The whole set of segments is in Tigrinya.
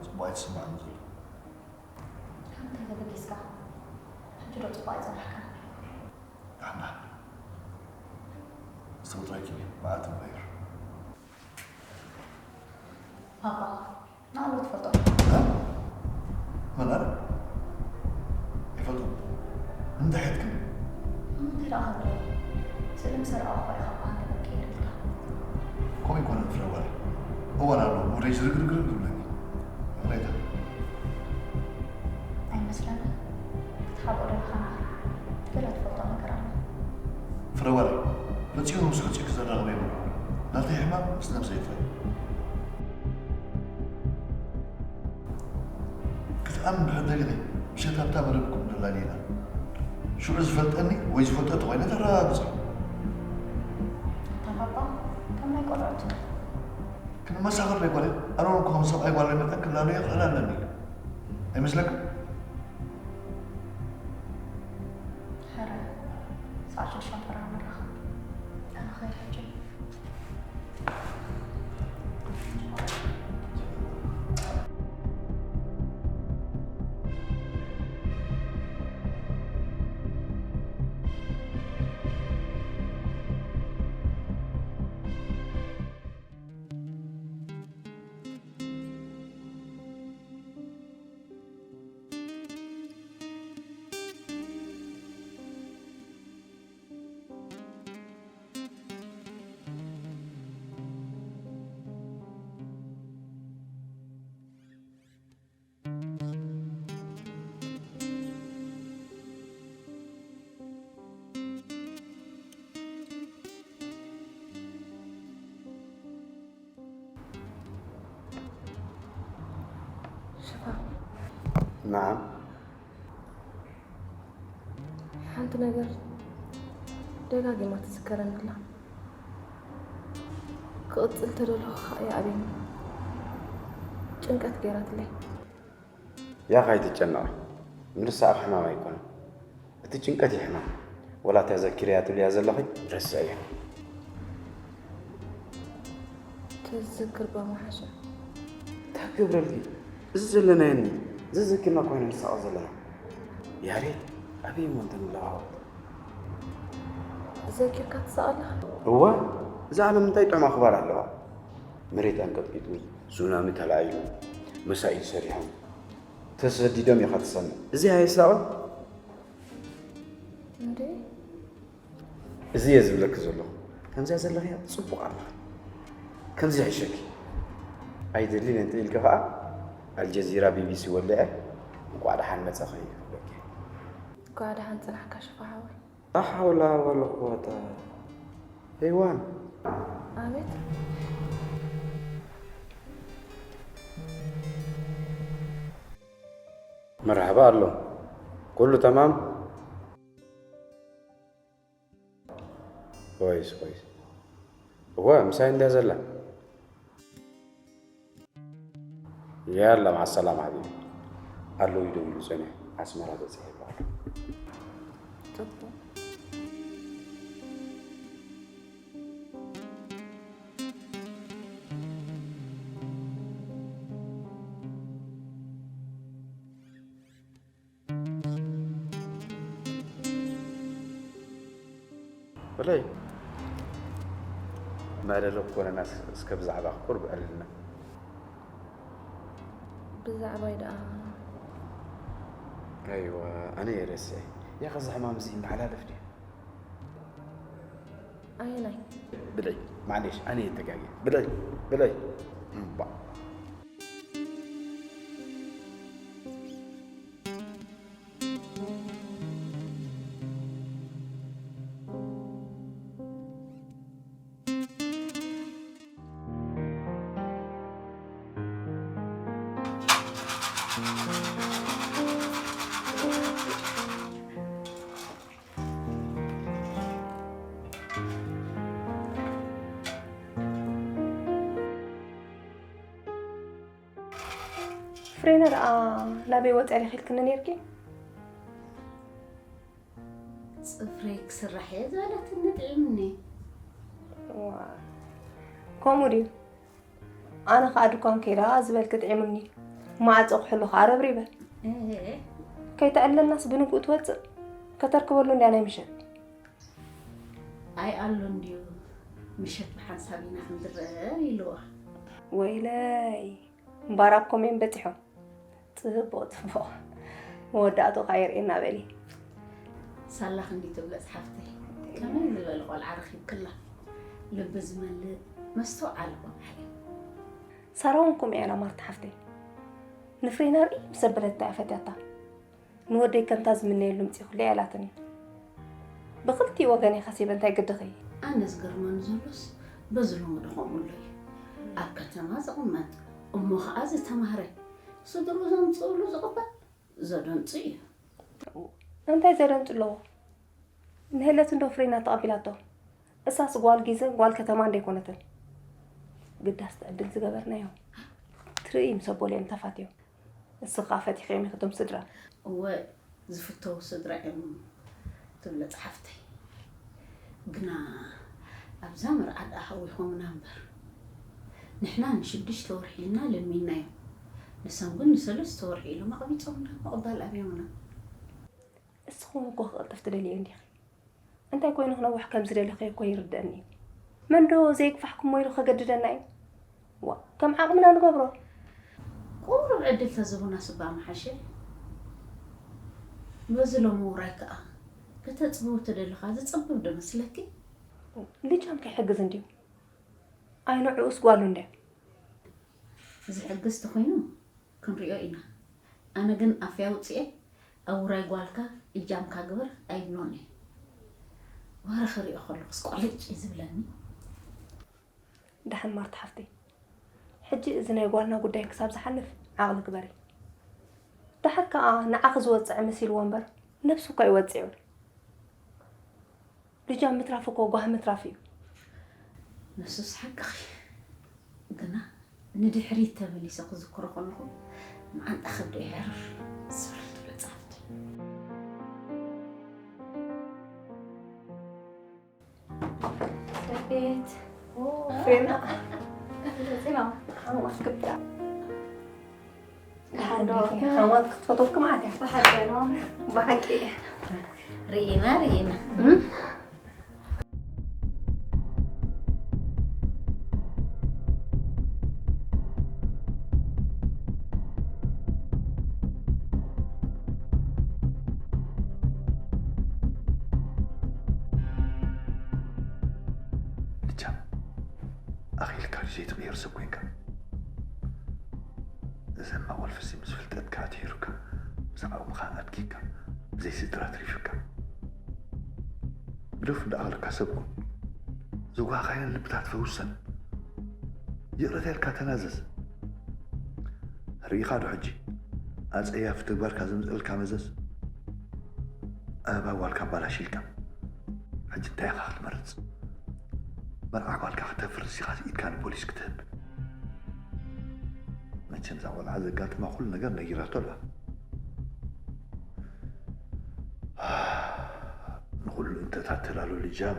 ጽቡቕ ኣይትስምዓኒ ዘሎ። ካብ እንታይ ተበጊስካ? ሕጂ ዶ ጽቡቕ ኣይጸናሕካን? ዳሕና ዝተወጥረኪ መዓት እምበር። ፓፓ፣ ንኣሎ ትፈልጦ? እ? መን ኣነ? ኣይፈልጦን። እንታይ ሒዝክኒ? እንታይ ደኣ ክብሎ? ስእሊ ምስ ኣርኣኹ እኮ ኢኻ እኳ ሃንደበት ቀይርልካ። ከምኡ ኣይኮነን ፍረ ወረ። እዋን ኣሎ፣ ወደይ ዝርግርግርግ ይብለኒ። ይቕሬታ። ኣይመስለንን። ክትሓብኦ ደለኻ ናኻ። ገለ ትፈልጦ ነገር ኣሎ። ፍረ ወረ፣ ፈጺሙ ምስ ሕጹይኪ ዘራኽብ የብሉን። ናተይ ሕማም ምስ ነብሰይ ጥራይ። ክትኣምን ድሕር ደሊኺ፣ ምሸት ኣብታ መደብኩም ንላለ ኢና። ሽዑ ዝፈልጠኒ ወይ ዝፈልጦ እንተኾይነ ተረጋግጾ። ኣታ ባባ፣ ከም ናይ ቆልዑት። ክንመሳኸር ዘይኮነ፣ ኣነ እውን ከም ሰብኣይ ጓል መጠን ክላለዮ ክኽእል ኣለኒ። ኣይመስለክን? ሕራይ፣ ሰዓት ሽዱሽተ ተራ ንራኸብ። ኣነ ኸይድ ሕጂ። ሽፋ፣ ናዓም። ሓንቲ ነገር ደጋጊማ ትዝከረኒ ኣላ። ክቕጽል ተደለኹ ኸኣ ይኣብየኒ። ጭንቀት ገይራትለይ። ያኻ ኣይትጨነቒ። ምርሳዕ ሕማም ኣይኮነን። እቲ ጭንቀት እዩ ሕማም። ወላ እታ ዘኪርያ ትብልያ ዘለኺ ረስዕያ። ተዝዝክር በምሓሸ። እንታይ ክገብረልኪ? እዚ ዘለናዮ እኒ ዘዘኪርና እኮ ኢና ንሳቐ ዘለና። ያሬድ ኣበይ እሞ እንተንለዋወጥ? ዘኪርካ ትሳቐ ኣለኻ? እወ፣ እዛ ዓለም እንታይ ጥዑም ኣኽባር ኣለዋ? መሬት ኣንቀጥቂጡ፣ ሱናሚ ተላዒሉ፣ መሳኢል ሰሪሖም፣ ተሰዲዶም ኢኻ ትሰምዕ። እዚ ኣየሳቕን? እንዴ? እዚ እየ ዝብለኪ ዘለኹ። ከምዚኣ ዘለኽያ ጽቡቕ ኣለኺ። ከምዚ ይሕሸኪ። ኣይደልን እየ እንተ ኢልኪ ኸኣ ኣልጀዚራ፣ ቢቢሲ ወሊዐ እንቋዕ ደሓን መጻኺ ክብለኪ። እንኳዕ ደሓን ጽናሕካ ሽፋ ሓወይ። لا حول ولا قوة. ሄዋን። ኣቤት። መርሓባ ኣሎ። ኩሉ ተማም? ኮይስ፣ ኮይስ። እወ፣ ምሳይ እንድያ ዘላ። ያላ፣ ማዓ ሰላም ሓቢቢ። ኣለዉ ይደውሉ ጸኒሑ፣ ኣስመራ በጺሐ ይበሃል። ጽቡቕ። በለይ። መዕለሊ ክኾነና እስከ ብዛዕባ ቁርብ ዕልልና። ብዛዕባይ ደኣ? ኣይዋ፣ ኣነ እየ ረሲዐ። ያኸ እዚ ሕማም እዚ ይመሓላለፍ ድዩ? ኣየናይ? ብልዒ፣ ማዕሌሽ፣ ኣነ እየ ተጋግየ። ብልዒ፣ ብልዒ። እምባ። ፍሬነ ደኣ ናበይ ወጺኣ ዲኺ ኢልክኒ ኔርኪ? ጽፍረይ ክስራሕ እየ ዝበለትኒ ጥዒሙኒ። ዋ፣ ከምኡ ድዩ? ኣነ ኸኣ ድኳን ከይዳ ዝበልኪ ጥዒሙኒ። ማዕጾ ክሕሉ ከኣ ረብሪበ። ከይተዕለልናስ ብንግኡ ትወጽእ። ከተርክበሉ እንድያ ናይ ምሸት። ኣይ ኣሎ እንድዩ፣ ምሸት ብሓንሳብ ኢና ክንድረር ኢልዋ። ወይለይ፣ እምባር ኣብ ኮሜን በጺሖም። ጽቡቕ ጽቡቕ፣ መወዳእቱ ከኣ የርእየና በሊ። ሳላ ክንዲ ትብለጽ ሓፍተይ፣ ከመይ ዝበለ ቆልዓ ረኺብክላ። ልቢ ዝመልእ፣ መስተውዓሊ ቆልዓ እዩ። ሳራ እውን ከምኡ እያ ማርቲ ሓፍተይ። ንፍሬና ርእይ ምስ ኣበለታ እያ ፈትያታ። ንወደይ ከምታ ዝምነየሉ ምጺኹለይ ኣላትኒ። ብኽልቲኡ ወገን እየ ከሲበ፣ እንታይ ግድኺ? ኣነ ዝገርመኒ ዘሎስ በዚ ሎሚ ዶ ከምኡ ኣሎ እዩ። ኣብ ከተማ ዝቕመጥ እሞ ኸኣ ዝተማህረ ስድርኡ ዘምጽእሉ ዝቕበል ዘደንጹ እዩ። እንታይ ዘደንጹ ኣለዎ? ንሄለት እንዶ ፍሬና ተቐቢላቶ። እሳስ ጓል ጊዘ ጓል ከተማ እንደ ኣይኮነትን። ግዳስ ትዕድል ዝገበርናዮ። ትርእይ ምስ ኣቦል እዮም ተፋትዮም። ንስኻ ፈቲኽዮም ኢኺ እቶም ስድራ። እወ ዝፍተው ስድራ እዮም ትብለጽ ሓፍተይ። ግና ኣብዛ መርዓ ደኣ ሃዊኾምና እምበር ንሕና ንሽዱሽተ ወርሒ ኢልና ለሚንናዮም። ንሶም ግን ንሰለስተ ወርሒ ኢሎም ኣቕቢጾምና ምቕባል ኣብዮምና። ንስኹም እኮ ክቕልጥፍ ትደልዮ እንዲኺ። እንታይ ኮይኑ ክነውሕ ከም ዝደለኽዮ እኮ ይርደኣኒ እዩ። መን ዶ ዘይግፋሕኩሞ ኢሉ ከገድደና እዩ? ዋ፣ ከም ዓቕምና ንገብሮ። ቁሩብ ዕድል ተዝህቡናስ እባ ምሓሸ። በዚ ሎሚ ውራይ ከኣ ከተጽብቦ ተደለኻ ዝጸብብ ዶ መስለኪ? ልጃም ከይሕግዝ እንድዩ። ኣይ ንዕኡስ ጓሉ እንድያ። ዝሕግዝ ተኾይኑ ክንሪኦ ኢና። ኣነ ግን ኣፍይ ኣውጺኤ ኣብ ውራይ ጓልካ እጃምካ ግበር ኣይብሎን እየ። ወረ ክሪኦ ከለኹስ ቆልጭ እዩ ዝብለኒ። ደሓን ማርቲ ሓፍተይ፣ ሕጂ እዚ ናይ ጓልና ጉዳይ ክሳብ ዝሓልፍ ዓቕሊ ግበሪ። ደሓር ከኣ ንዓኺ ዝወጽዐ መሲልዎ እምበር ነብሱ እኳ እዩ ወጺዑ። ልጃም ምትራፍ እኮ ጓህ ምትራፍ እዩ። ንሱስ ሓቅኺ፣ ግና ንድሕሪት ተመሊሰ ክዝክሮ ከለኹ መዓንጣ ከብደይ ሕርር ዝብል ትብል ጻፍቲ። ቤት ፍሬና ዜና ሓማት ክብዳ ሓማት ክትፈተወኪ ማለት እያ። ብሓቂ ብሓቂ ርኢና ርኢና። ልጃም፣ ኣኺልካ ድዩ ዘይትቕየር ሰብ ኮንካ? እዘን ማቑልፍሲ ምስ ፍልጠትካ ኣትሒሩካ፣ ምስ ዓቕምኻ ኣድጊካ፣ ብዘይ ስድራ ኣትሪፉካ። ግደፉ እንዳኣኸለካ ሰብ ኩን። ዝጓኻየን ልብታት ፈውሰን። ይቕረታ ኢልካ ተናዘዝ። ርኢኻ ዶ ሕጂ ኣጸያፊ ተግባርካ ዘምጽእልካ መዘዝ? ኣበባ ጓልካ ኣባላሽ ኢልካ። ሕጂ እንታይ ኢኻ ክትመርጽ? መርዓ ጓልካ ከተፍርስ ኢኻስ ኢድካ ንፖሊስ ክትህብ? መቸም እዛ ቆልዓ ዘጋጥማ ኩሉ ነገር ነጊራቶ ኣላ። ንኹሉ እንተታተላሉ ልጃም።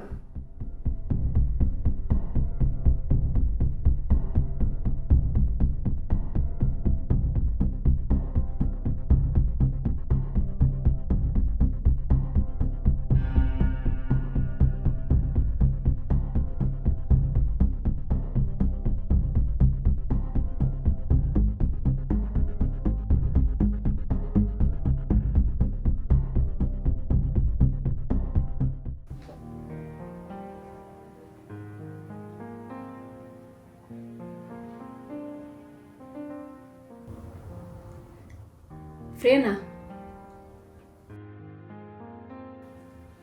ፍሬና፣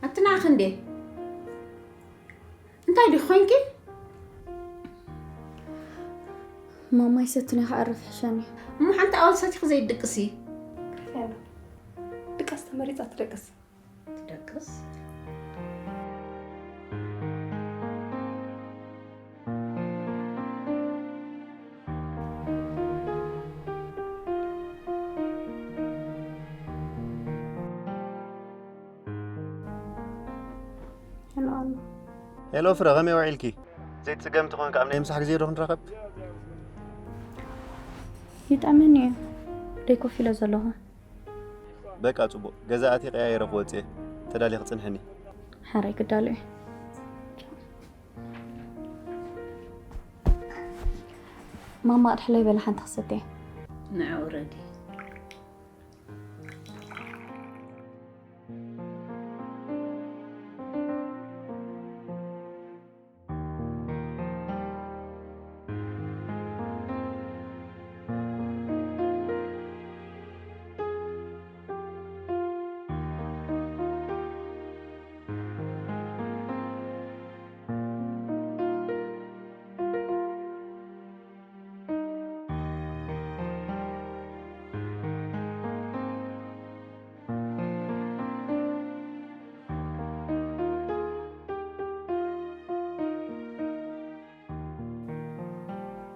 ኣቲ ንዓኺ እንዴ? እንታይ ዲኺ ኮይንኪ? ማማይ ሰትነ ክዓርፍ ሕሸኒ። እሞ ሓንቲ ኣዋል ሰቲኺ ዘይትድቅሲ? ድቃስ ተመሪጻ ትደቅስ። ትደቅስ? ሄሎ ኣሎ። ሄሎ ፍረ፣ ከመይ ውዒልኪ? ዘይትጽገሚ ተኾንካ ኣብ ናይ ምሳሕ ግዜ ዶ ክንራኸብ? ይጠመኒ እዩ። ደይ ኮፍ ኢለ ዘለኹ። በቃ ጽቡቕ፣ ገዛ ኣትየ ቀያይረ ክወጽእ እየ። ተዳሊኺ ጽንሕኒ። ሓራይ ክዳሎ እየ። ማማ ኣድሕለይ በላ ሓንቲ ክሰትየ። ንዓ ውረዲ።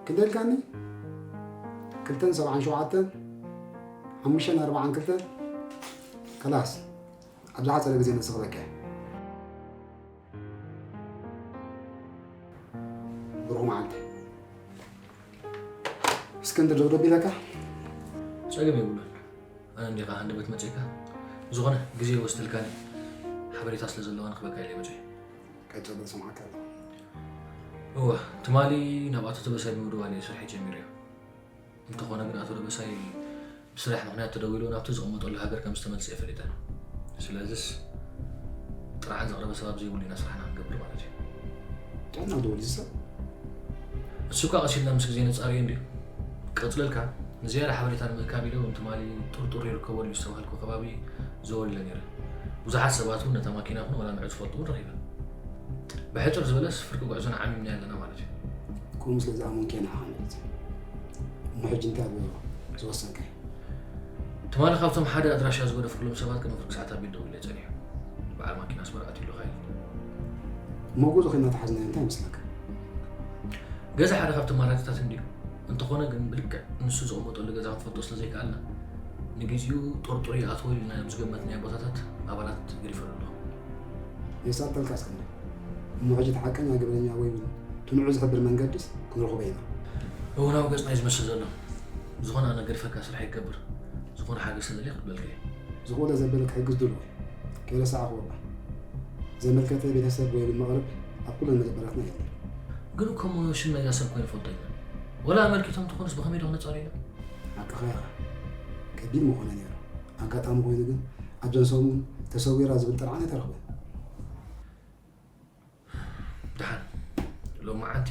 ክንደይ ኢልካኒ? ክልተን ሰብዓን ሸውዓተን፣ ሓሙሽተን ኣርብዓን ክልተን። ከላስ፣ ኣብ ዝሓጸረ ግዜ መልሲ ክበካ እየ። ብሩኽ መዓልቲ። እስክንድር፣ ደብደብ ኢለካ? ጸገም የብሉን። ኣነ እንዲኻ ሃንደበት መጺእካ፣ ዝኾነ ግዜ ይወስደልካኒ፣ ሓበሬታ ስለ ዘለዋ ንኽበካ ኢለ መጺኤ። ቀጽል፣ እሰምዓካ ኣለኹ። እወ፣ ትማሊ ናብ ኣቶ ተበሳይ ብምድዋል እየ ስርሐይ ጀሚረዮ። እንተኾነ ግን ኣቶ ተበሳይ ብስራሕ ምኽንያት ተደዊሉ ናብቲ ዝቕመጠሉ ሃገር ከም ዝተመልሰ እየ ፈሊጠ። ስለዚስ ጥርዓን ዘቕረበ ሰብ ኣብ ዘይብሉ ኢና ስራሕና ክንገብር ማለት እዩ። ጥዕና ዶ ወዲ ሰብ? እሱ እኳ ቀስ ኢልና ምስ ግዜ ነጻርዮ እንድዩ። ቀጽለልካ፣ ንዝያዳ ሓበሬታ ንምእካብ ኢለ እውን ትማሊ ጥርጡር ይርከቦ ድዩ ዝተባህልኩ ከባቢ ዘወር ኢለ ነይረ። ብዙሓት ሰባት እውን ነታ ማኪና ይኹን ዋላ ንዑ ዝፈልጡ እውን ረኺበ። ብሕጽር ዝበለስ ፍርቂ ጉዕዞና ዓሚምናዮ ኣለና ማለት እዩ። ከምኡ ስለ ዝኣመንኩ እየ ንዓኻ ንዕዘብ። እሞ ሕጂ እንታይ ኣሎ ዝወሰንካዮ? ትማሊ ካብቶም ሓደ ኣድራሻ ዝገደፍኩሎም ሰባት ቅድሚ ፍርቂ ሰዓት ኣቢሉ ደዊሉለይ ጸኒሑ። በዓል ማኪናስ ወረቐት ይብሉኻ ኢሉኒ። እሞ ጉዕዞ ኸይድና ተሓዝናዮ እንታይ ይመስለካ? ገዛ ሓደ ካብቶም ኣማራጺታት እንድዩ። እንተኾነ ግን ብልክዕ ንሱ ዝቕመጠሉ ገዛ ክንፈልጦ ስለ ዘይከኣልና፣ ንግዜኡ ጥርጡር ይኣትዎ ኢልና ናብ ዝገመትናዮ ቦታታት ኣባላት ገዲፈሉ ኣለኹ። የሳጥልካ እስክንድር። እሞ ሕጂ እቲ ሓቀኛ ገበነኛ ወይ እውን እቲ ንዑ ዝሕብር መንገድስ ክንረኽቦ ኢና። እዋናዊ ገጽና እዩ ዝመስል ዘሎ። ዝኾነ ኣነ ገዲፈካ ስራሕ ይገብር። ዝኾነ ሓገዝ ተደልየ ክብለልካ እየ። ዝኾነ ዘበለ ክሕግዝ ድሉው እየ። ከይረሳዕኹ እባ። ዘመልከተ ቤተሰብ ወይ እውን መቕርብ ኣብ ኩለን መደበራትና የለን። ግን እኮ እሞ ሽም ናይዛ ሰብ ኮይኑ ይፈልጦ የለን። ወላ ኣመልኪቶም እንተኾኑስ ብኸመይ ዶ ክነጻርዮ? ሓቅኻ ኢኻ። ከቢድ ምኾነ ነይሩ። ኣጋጣሚ ኮይኑ ግን ኣብዘን ሰሙን ተሰዊራ ዝብል ጥርዓን ኣይተረኽበን። ደሓን፣ ሎማዓንቲ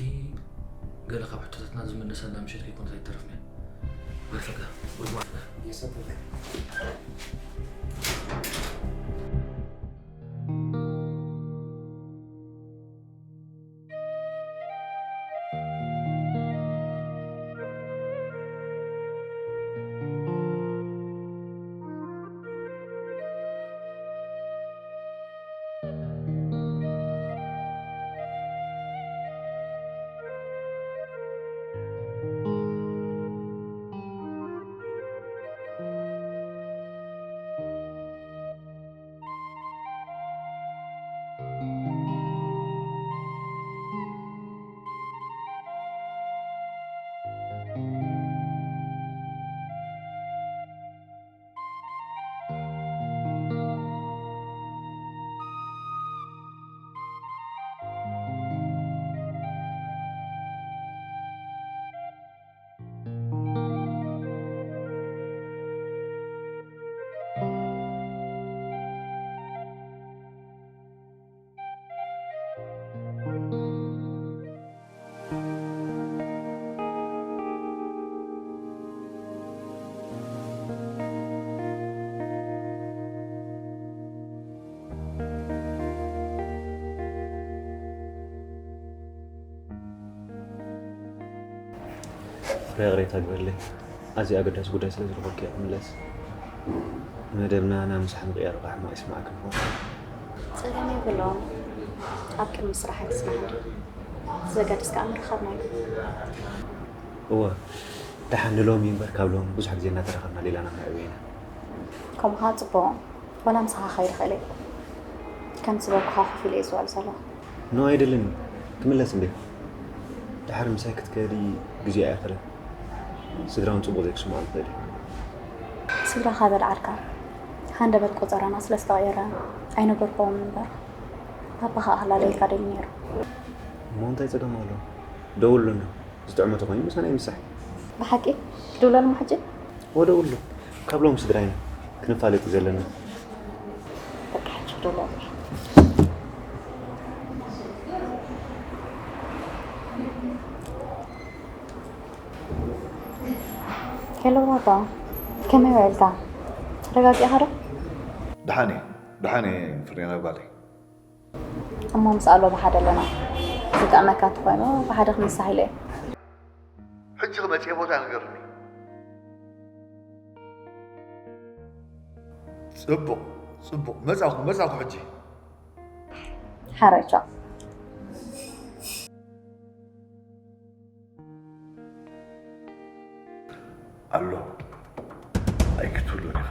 ገለ ካብ ሕቶታትና ዝምለሰላ ምሸት ከይኮነት ኣይትተርፍን እያ። ገርፈካ፣ ብሩኽ መዓልቲ። የሰተልካ። ፍረ ይቕሬታ ግበርለይ። ኣዝዩ ኣገዳሲ ጉዳይ ስለ ዝረኸብኩ እየ ክምለስ። ንመደብና ናብ ምሳሕ ምቕያሩ ከዓ ሕማቕ ይስምዓካ ይኸውን። ጸገም የብለዎን። ኣብ ቅድሚ ስራሕ ኣይትጽናሕ እንድዩ። ዘገድስ ከዓ ምርኻብና እዩ። እወ፣ ደሓን ንሎሚ እምበር ካብ ሎሚ ብዙሕ ግዜ እናተራኸብና ሌላና ነዕብዮ ኢና። ከምኡ ከዓ ጽቡቕ። ዋላ ምሳኻ ክኸይድ ይኽእል እየ። ከምቲ ዝበልኩኻ ኮፍ ኢለ እየ ዝውዕል ዘለኹ። ኖ፣ ኣይደልን። ክምለስ እንዴ? ድሓር ምሳይ ክትከዲ ግዜ ኣይኣኸለን። ስድራ እውን ጽቡቕ ዘይክስምዖም ይኽእል እዩ። ስድራኻ በልዓልካ። ሃንደበት ቆጸራና ስለ ዝተቐየረ ኣይነገርክዎምን እምበር፣ ኣባኻ ኣህላለይካ ደልዩ ነይሩ። እሞ እንታይ ጸገም ኣሎ? ደውሉና። ዝጥዕሞ ተኾይኑ ምሳና ይምሳሕ። ብሓቂ? ክድውለሎም ሕጂ? ወደውሉ። ካብ ሎም ስድራ ኢና ክንፋለጥ እዩ ዘለና። በቃ ሕጂ ክድውለሎም። ሄሎ ባባ፣ ከመይ ውዒልካ? ተረጋጊእኻ ዶ? ደሓን እየ፣ ደሓን እየ ፍሬና ጓለይ። እሞ ምስ ኣሎ ብሓደ ኣለና። ዝጥዕመካ እንተኾይኑ ብሓደ ክንሳሕ ኢለ እየ። ሕጂ ክመፅእ ቦታ ንገርኒ። ፅቡቕ፣ ፅቡቕ፣ መፃኹ፣ መፃኹ ሕጂ። ሓረቻ። ኣሎ። ኣይክትብሎን ኢኻ።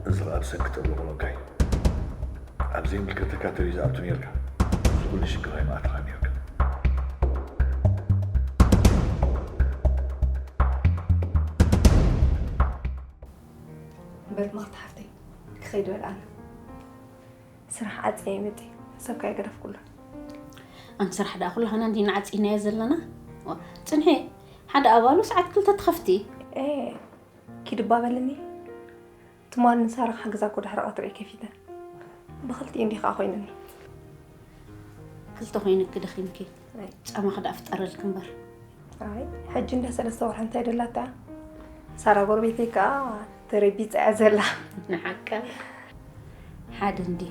እዚ ኸኣ ብሰንኪ ተብሎ ቆሎካይ ኣብ ዘይምልከተካ ተዩ ዝኣቱ ነርካ። እዚ ኩሉ ሽግር ኣይምኣተኻ ነርካ። በል ምኽቲ ሓፍተይ ክኸይድ በል ኣነ ስራሕ ዓፀየ መፅየ ሓሳብካ ኣይገደፍኩሉን። ኣንቲ ስራሕ ደኣ ኩላህና እንዲና ዓፂናዮ ዘለና። ዋ፣ ፅንሒ ሓደ ኣባሉ ሰዓት ክልተ ትኸፍቲ። ኤ ኪድ እባ በልኒ። ትማል ንሳራ ክሕግዛ እኮ ድሕሪ ቀትሪ እየ ከፊተ። ብኽልቲኡ እንዲኻ ኮይኑኒ። ክልተ ኮይንኪ ደኺምኪ። ጫማኺ ደኣ ፍጠረልኪ እምበር። ኣይ ሕጂ እንዳ ሰለስተ ወርሒ እንታይ ደላታ? ሳራ ጎረቤተይ ከዓ ተረቢፃ እያ ዘላ። ንሓቀ ሓደ እንዲ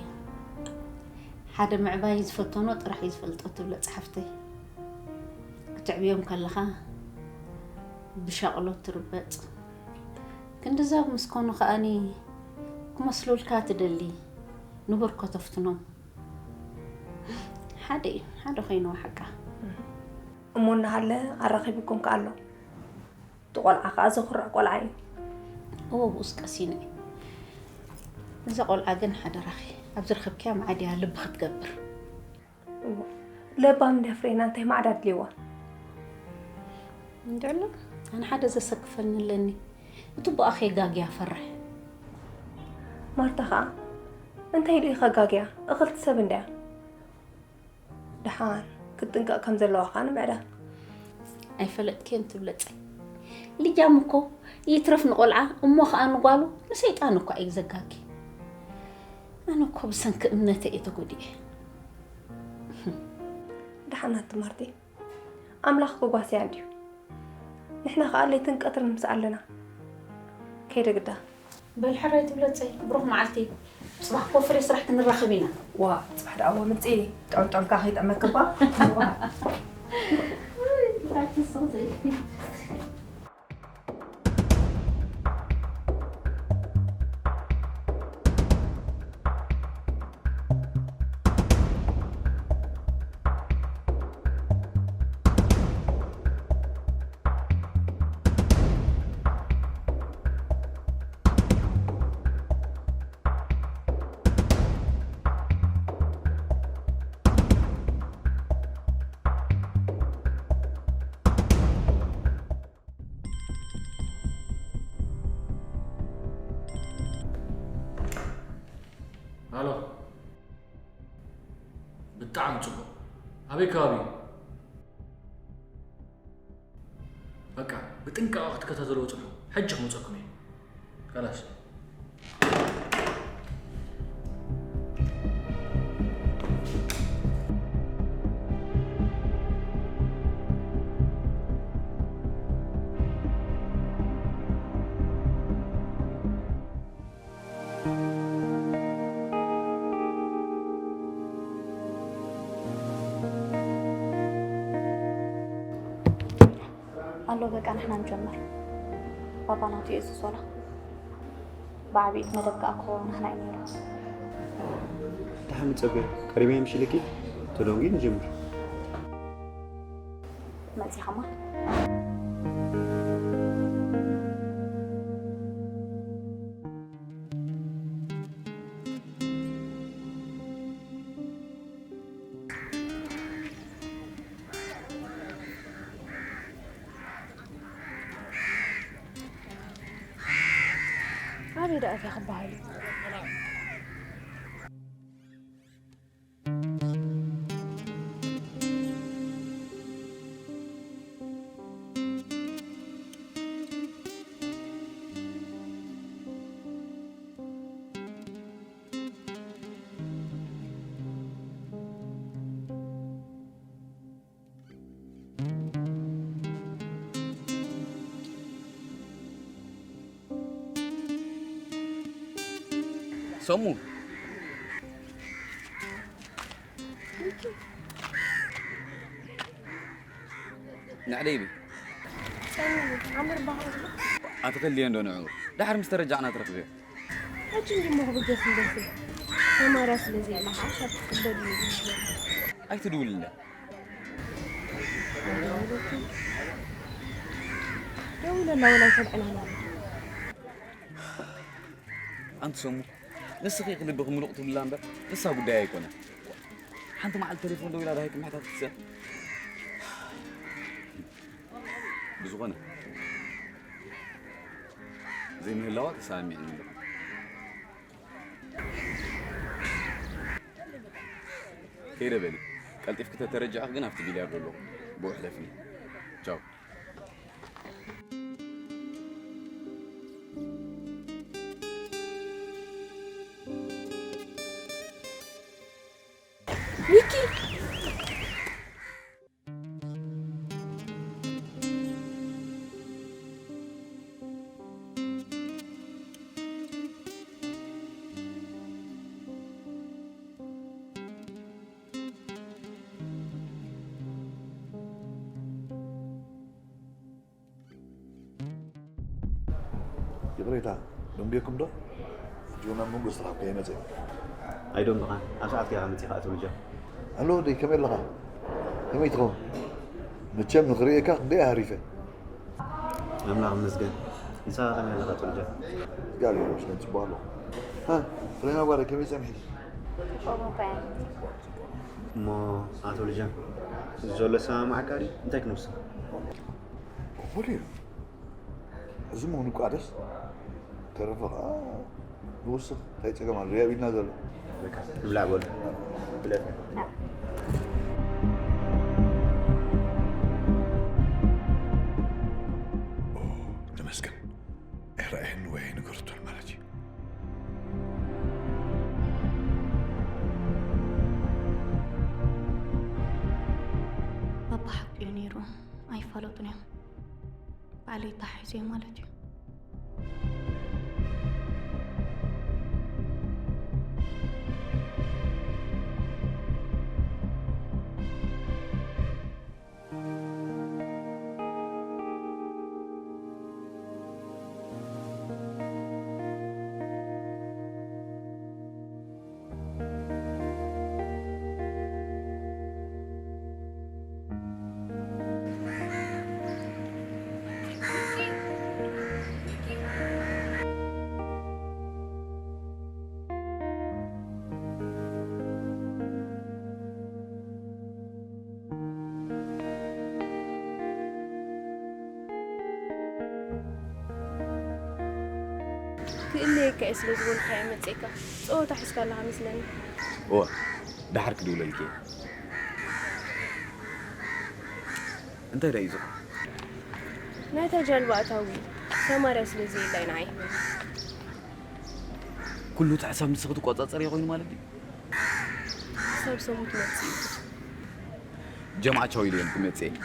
ሓደ ምዕባይ ዝፈተኖ ጥራሕ እዩ ዝፈልጦ ትብለ ፀሓፍተይ። ክትዕብዮም ከለኻ ብሻቕሎት ትርበፅ። ክንድዛ ምስ ኮኑ ከኣኒ ክመስሉልካ ትደሊ ንቡር ከተፍትኖም። ሓደ እዩ ሓደ ኮይንዎ ሓቃ። እሞ እናሃለ ኣራኺብኩም ከኣሎ እቲ ቆልዓ ከዓ ዘኹርዕ ቆልዓ እዩ። እዎ ብኡስ ቀሲነ እዩ። እዛ ቆልዓ ግን ሓደራኺ ኣብ ዝረኸብክያ ማዕድያ ልቢ ክትገብር። ለባም እንድያ ፍሬና እንታይ ማዕዳ ኣድልይዋ። እንድዕሎ ኣነ ሓደ ዘሰክፈኒ ኣለኒ። እቲ ቦኣኺ የጋግያ ፈርሕ። ማርታ ከዓ እንታይ ኢሉ እዩ ከጋግያ? እኽልቲ ሰብ እንድያ። ደሓን ክትጥንቀቕ ከም ዘለዋ ከዓ ንምዕዳ። ኣይፈለጥክዮን ትብለፀይ። ልጃም እኮ ይትረፍ ንቆልዓ እሞ ከዓ ንጓሉ ንሰይጣን እኳ እዩ ዘጋጊ። ኣነ እኮ ብሰንኪ እምነተ እየ ተጎዲኤ። ደሓናት ትማርቲ ኣምላኽ ክጓስያ እንድዩ። ንሕና ከዓ ለይትን ቀትርን ምስ ኣለና ከይደ ግዳ። በል ሕራይ ትብለፀይ ብሩኽ መዓልቲ። ፅባሕ ኮፍሬ ስራሕ ክንራኸብ ኢና። ዋ ፅባሕ ደኣ እሞ ምፅኢ ጥዑም ጥዑምካ ከይጥዕመክባ። ኣሎ። ብጣዕሚ ጽቡቕ። ኣበይ ከባቢ እዩ? በቃ ብጥንቃቐ ክትከታተልዎ ጽንሑ። ሕጂ ክመጸኩም እየ። ካላስ። ኣሎ በቃ ንሕና ንጀምር። ባባ ናቱ የእዝዞና። ብዓቢኡ መደብ ክኣክቦ ናህና እዩ ነይሩ። ደሓን ንጸበዮ። ቀሪበ ምሽ ኢልኪ? ተደንጉዩ ንጀምር። መጺኻማ? ዳእታ ክበሃል እዩ። ሰሙ። ንዕደይ ቢ። ሰሙ፣ ዓምር ባህሩ። ኣትኸልዮ እንዶ ንዑ። ድሓር ምስ ተረጃዕና ትረኽብዮ። ሕጂ እንዲሞ ክብገስ እንደሲ። ሰማርያ ስለ ዘየላ ኸዓ ካብ ትቅበል እዩ ዝመስለኒ። ኣይትድውልለ። ደውለላ ወላ ይሰምዐና ማለት እዩ። ኣንቲ ሰሙ፣ ንስኺ ኢኺ ልብኺ ምሉቕ ትብልላ እምበር፣ ንሳ ጉዳይ ኣይኮነን። ሓንቲ መዓልቲ ቴሌፎን ደዊላ ዳሃይ ክምሕታት ክትስእን። ብዝኾነ፣ ዘይምህላዋ ተሰማሚዕኒ ኣለኹ። ከይደ በሊ። ቀልጢፍኪ ተተረጃዕኺ ግን ኣብቲ ቢልያርዶ ኣለኹ። ብኡ ሕለፍኒ። ቻው። ሚኪ! ይቕሬታ፣ ደንጉየኩም ዶ? ሕጂ እውን ኣብ መንጎ ስራሕ ከይመጸ። ኣይደንጉኻን፣ ኣብ ሰዓትካ ኢኻ መጺኻ ኣቶ ልጃ። ኣሎ ወደይ፣ ከመይ ኣለኻ? ከመይ ትኸውን? መቸም ንኽርእየካ ክንደይ ኣህሪፈ። ኣምላኽ ይመስገን። ንስኻ ከመይ ኣለኻ ኣቶ ልጃ? እግዚኣብሔር ይመስገን፣ ጽቡቕ ኣለኹ። ሃ፣ ፍሬና ጓለይ፣ ከመይ ጸኒሕኪ? ጽቡቕ እኮ እየ። እሞ ኣቶ ልጃ፣ ዘሎ ሰማማዓካ ድዩ? እንታይ ክንውስን? እኹል እዩ። እዚ ምኹኑ እኳ ደስ ተረፈ ኸዓ ንውስኽ እንታይ ጸገም ኣሎ? ሪኣ ቢልና ዘሎ። በቃ ንብላዕ በሉ። ብለጥ። ኦ፣ ተመስገን። ኣይረኣየኒ ወይ ኣይነገረቶን ማለት እዩ። ባባ ሓቂ እዩ ነይሩ። ኣይፋለጡን እዮም። ባዕለይ ተሓሒዘዮ ማለት እዩ። ክእለየካ እየ ስለ ዝበልኩ እየ መጺእካ። ጸወታ ሒዝካ ኣለኻ መስለኒ። እወ፣ ደሓር ክድውለልኪ እየ። እንታይ ደኣ እዩ ዝኾን? ናይታ ጃልባ ኣታዊ ሰማርያ ስለ ዘየላ እዩ ንዓይ ሂቡኒ። ኩሉ እቲ ሕሳብ ንስኺ ትቆጻጸርዮ ኮይኑ ማለት ድዩ? ክሳብ ሰሙት መጽእ እዩ። ጀምዓ ቻው ኢለዮም ክመጽእ እየ።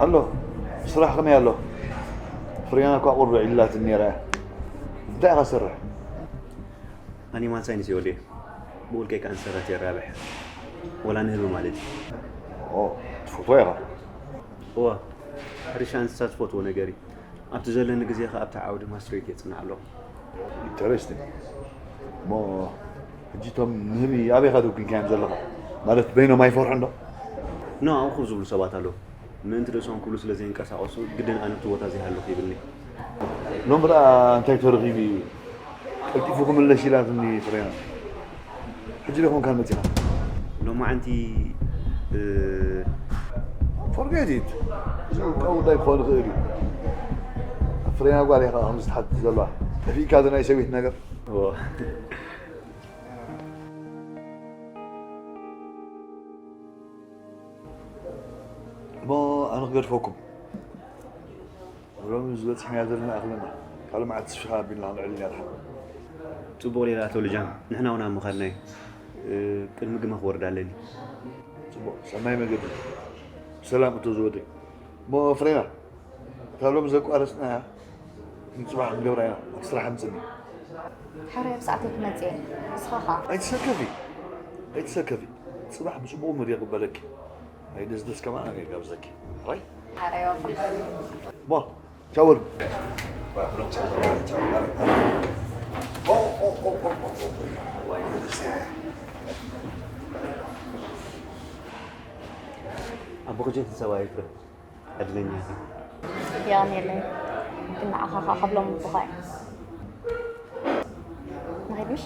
ኣሎ፣ ስራሕ ከመይ ኣሎ? ፍርያና እኳ ቁሩብ ዒላትኒ ነይራ እያ። እንታይ ኢኻ ትሰርሕ? ኣኒማል ሳይንስ እየ ወደይ። ብውልቀይ ከኣ እንስሳታት የራብሕ፣ ወላ ንህቢ ማለት እዩ። ኦ፣ ትፈትዎ ኢኻ? እወ፣ ሕርሻ እንስሳት ዝፈትዎ ነገር እዩ። ኣብቲ ዘለኒ ግዜ ከኣ ኣብቲ ዓውዲ ማስትሬት የጽንዕ ኣለኹ። ኢንተረስቲንግ። እሞ ሕጂ እቶም ንህቢ ኣበይ ኢኻ ደጒንካዮም ዘለኻ? ማለት በይኖም ኣይፈርሑን ዶ? ኖ፣ ኣውኹብ ዝብሉ ሰባት ኣለዉ። ምእንቲ ርእሶም ክብሉ ስለ ዘይንቀሳቐሱ፣ ግድን ኣነ ኣብቲ ቦታ እዚ ሃለኹ ይብልኒ። ሎሚ ደኣ እንታይ ተረኺቡ እዩ? ቀልጢፉ ክምለስ ኢላትኒ ፍሬና። ሕጂ ዶ ኮንካ መጺኻ? ሎማዓንቲ፣ እ፣ ፎርጌት ኢት። እዚ ውልቃዊ ጉዳይ ክኸውን ይኽእል እዩ። ፍሬና ጓል ኢኻ ከምዚ ትሓትት ዘለዋ። ጠፊእካ እዚ ናይ ሰበይቲ ነገር። እዎ። እሞ ኣነ ክገድፈኩም። ሎሚ ዝበጽሕናዮ ዘለና ኣኽለና። ካልእ መዓልቲ ስፍኻ ኣቢልና ክንዕል ኢና ድሓን። ጽቡቕ ሌላ ኣቶ ልጃም፣ ንሕና እውን ኣብ ምኻድና እዩ። እ፣ ቅድሚ ግመ ክወርድ ኣለኒ። ጽቡቕ፣ ሰናይ መገዲ። ብሰላም እቶ ዝወደይ። እሞ ፍሬና፣ እታ ሎሚ ዘቋረጽናያ ንጽባሕ ክንገብራ ኢና። ኣብ ስራሕ ኣምጽእኒ። ሕራይ ኣብ ሰዓተይ ክመጽእ እየ። ንስኻ ኸኣ? ኣይትሰከፊ፣ ኣይትሰከፊ። ጽባሕ ብጽቡቕ መድየ ክቕበለኪ። ኣይደስደስ ከማን ኣነ ጋብዘኪ። ሕራይ? ሕራይ ኣባ። እሞ ቻው በሉ። ኣቦ ክጀት ሰብኣይ ፍረ ዕድለኛ ኢኻ። የቐንየለይ። ግን ንዓኻ ኸኣ ካብ ሎሚ ኣቦኻ እየ። ንኺድ ምሽ?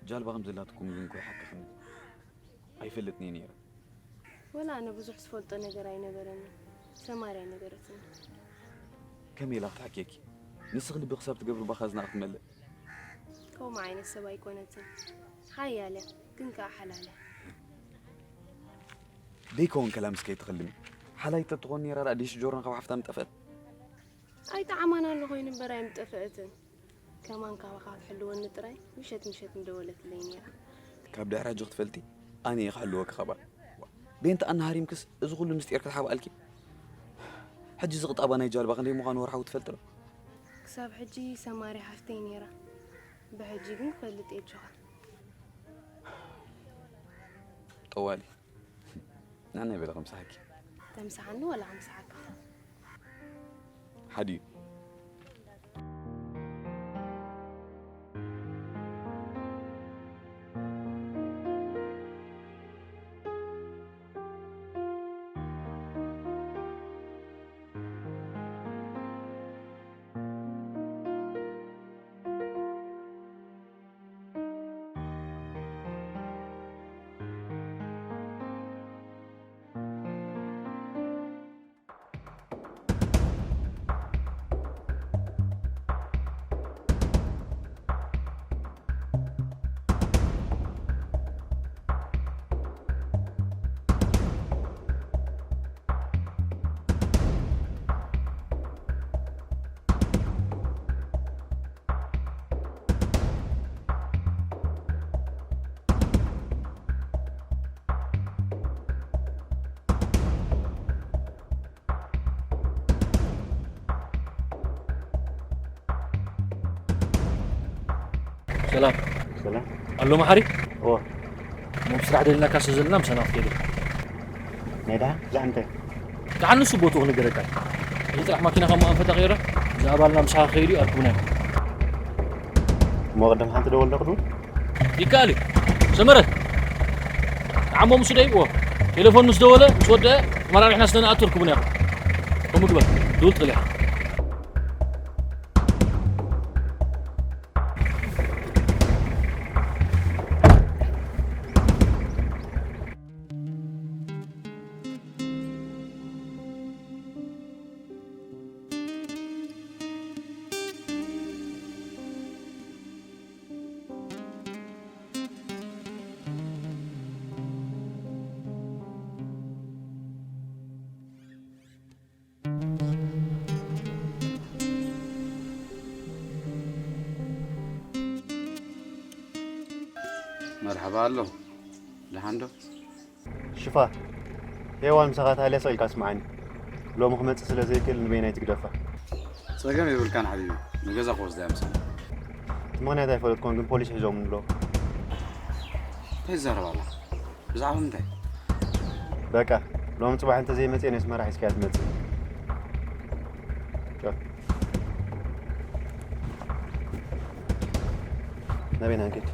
ጃልባ ከም ዘላትኩም ግን እኮ ይሓክኽኒ። ኣይፈልጥን እየ ነይረ። ወላ ኣነ ብዙሕ ዝፈልጦ ነገር ኣይነበረንን። ሰማርያ ነገረትኒ። ከመይ ኢላ ክትሓክየኪ? ንስኺ ልቢ ክሳብ ትገብሪ ባኻ ዝናኣ ክትመልእ። ከምኡ ዓይነት ሰብ ኣይኮነትን። ሓያል እያ፣ ግን ከኣ ሓላል እያ። ደይከውን ከላ ምስ ከይትኽልሚ። ሓላይ ተትኾን ነይራ ደኣ ዲሽ ጆሮና ካብ ሓፍታ ምጠፍአት። ኣይጠዓማን ኣሎ ኮይኑ እምበር ኣይምጠፍአትን። ከማን ካባኻ ክትሕልወኒ ጥራይ ምሸት ምሸት ምደወለትለይ ነይራ። ካብ ድሕሪ ሕጂ ክትፈልጢ ኣነ እየ ክሕልወኪ ካባ። ቤንቲ ኣናሃሪምክስ እዚ ኩሉ ምስጢር ክትሓብኣልኪ። ሕጂ እዚ ቅጣባ ናይ ጃልባ ክንደይ ምዃኑ ወርሓዊ ትፈልጢ ዶ? ክሳብ ሕጂ ሰማሪ ሓፍተይ ነይራ። ብሕጂ ግን ክፈልጥ እየ ኣጆኻ። ጠዋሊ። ንዓናይ በለ ከምስሓኪ። ተምስሓኒ ወላ ከምስሓካ? ሓዲኡ። ሰላም። ሰላም። ኣሎ መሓሪ? እወ። እሞ ብስራሕ ደሊናካ ስለ ዘለና ምሳና ክትከይድ ኢኻ። ናይ ደሓን? ደሓን እንታይ? ደሓን ንሱ ቦትኡ ክነግረካ እዩ። እዚ ጥራሕ ማኪናኻ እሞ ኣንፈት ኣቕይረ፣ እዚ ኣባልና ምሳኻ ክኸይድ እዩ፣ ኣርክቡና ኢኹም። እሞ ቅድም ሓንቲ ደወል ዶ ክድውል? ይከኣል እዩ። ሰመረ፣ ንዓሞ ምስ ደይብዎ፣ ቴሌፎን ምስ ደወለ፣ ምስ ወደአ፣ ኣመራርሕና ስለ ንኣቱ ኣርክቡና ኢኹም። ከምኡ ግበር፣ ድውል ትኽእል ኢኻ። ኣባ ኣሎ። ደሓን ዶ? ሽፋ፣ ሄዋን ምሳኻ ተሃልያ ስቕ ኢልካ ስምዓኒ። ሎሚ ክመጽእ ስለ ዘይክእል ንበይናይ ትግደፋ። ጸገም የብልካን ሓቢቢ። ንገዛ ክወስዳ እያ ምሳና። እቲ ምኽንያት ኣይፈለጥኩን፣ ግን ፖሊስ ሒዞም ኣለዉ። እንታይ ትዛረብ ኣላ? ብዛዕባ ምንታይ? በቃ፣ ሎሚ ጽባሕ እንተዘይመጽእ ነስመራ ሒዝካያ ትመጽእ። ቻው። ናበይና ንከይድ?